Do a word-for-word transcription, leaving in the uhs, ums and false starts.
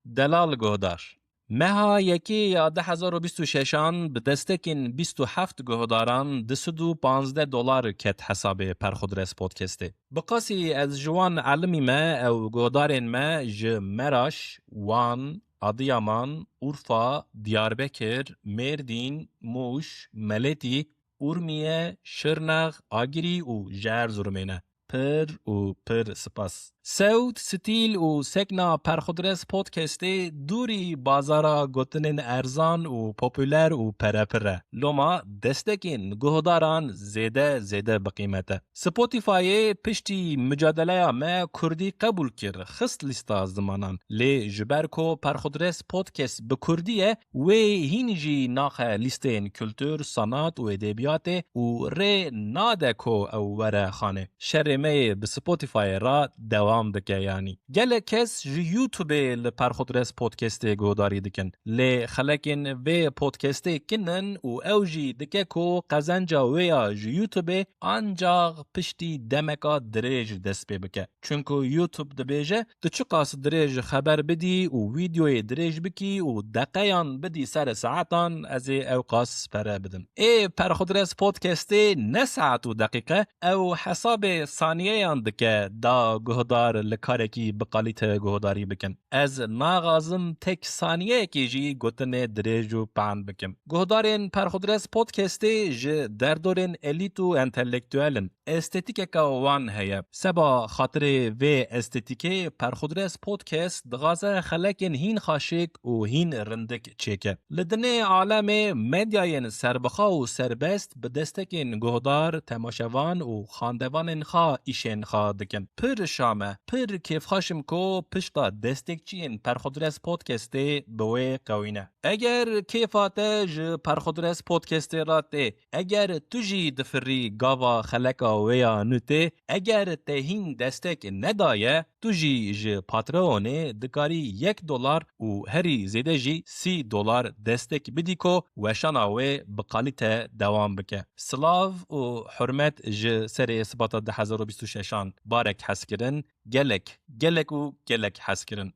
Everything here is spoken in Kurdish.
Delal guhdar. Meha yekê ya du hezar û bîst û şeşan bi destekên bîst û heft guhdaran du sed û panzdeh dolar ket hesabê Perxudres Podcastê. Bi qasî ez ji wan elimî me ew guhdarên me ji Meraş, Wan, Adiyaman, Urfa, Diyarbekir, Mêrdîn, Mûş, Meletî, Urmiye, Şirnex, Agirî û ji Erzurumê ne. Pir û pir spas. Sewt, stîl û sekna Perxudres Podcastê dûrî bazara gotinên erzan û popûler û perepir e. Loma destekên guhdaran zêde zêde bi qîmet e. Spotifyê piştî micadeleya me kurdî qebûl kir, xist lîsta zimanan. Lê ji ber ku Perxudres Podcast bi kurdî ye, wê hîn jî naxe lîsteyên kultur, sanat û edebiyatê û rê nade ku ew were xanê. Şerê me yê bi Spotifyê re dewam dike yanî. Gelek kes ji YouTubeê li Perxudres Podcastê guhdarî dikin. Lê xelekên vê podcastê kin in û ew jî dike ku qezenca wê ya ji YouTubeê ancax piştî demeka dirêj dest pê bike. Çunku YouTube dibêje, tu çiqas dirêj xeber bidî û vîdeoyê dirêj bikî û deqeyan bidî ser saetan, ez ê ewqas pere bidim. Ê Perxudres Podcastê ne saet û deqîqe, ew hesabê saniyeyan dike da guhdar li karekî bi kalîte guhdarî bikin. Ez naxazim tek saniyeyekê jî gotinê dirêj û pan bikim. Guhdarên Perxudres Podcastê ji derdorên elît û entelektuel in. Estetîkeka wan heye. Seba xatirê vê estetîkê Perxudres Podcast dixwaze xelekên hîn xaşik û hîn rindik çêke. Li dinê alemê medyayên serbixwe û serbest bi destekên guhdar, temaşevan û xandevanên xwe îşên xwe dikin. Pir şam e, pir kêfxweş im ku pişta destekçiyên Perxudres Podcastê bi wê qewî ne. Eger kêfa te ji Perxudres Podcastê re tê, eger tu jî difirî gava xeleka wê ya nû tê, eger te hîn destek nedaye, tu jî ji Patreonê dikarî yek dolar û herî zêde jî sî dolar destek bidî ku weşana wê bi kalîte dewam bike. Silav û hurmet ji serê sibata du hezar û bîst û şeşan. Barek hezkirin, gelek, gelek û gelek hezkirin.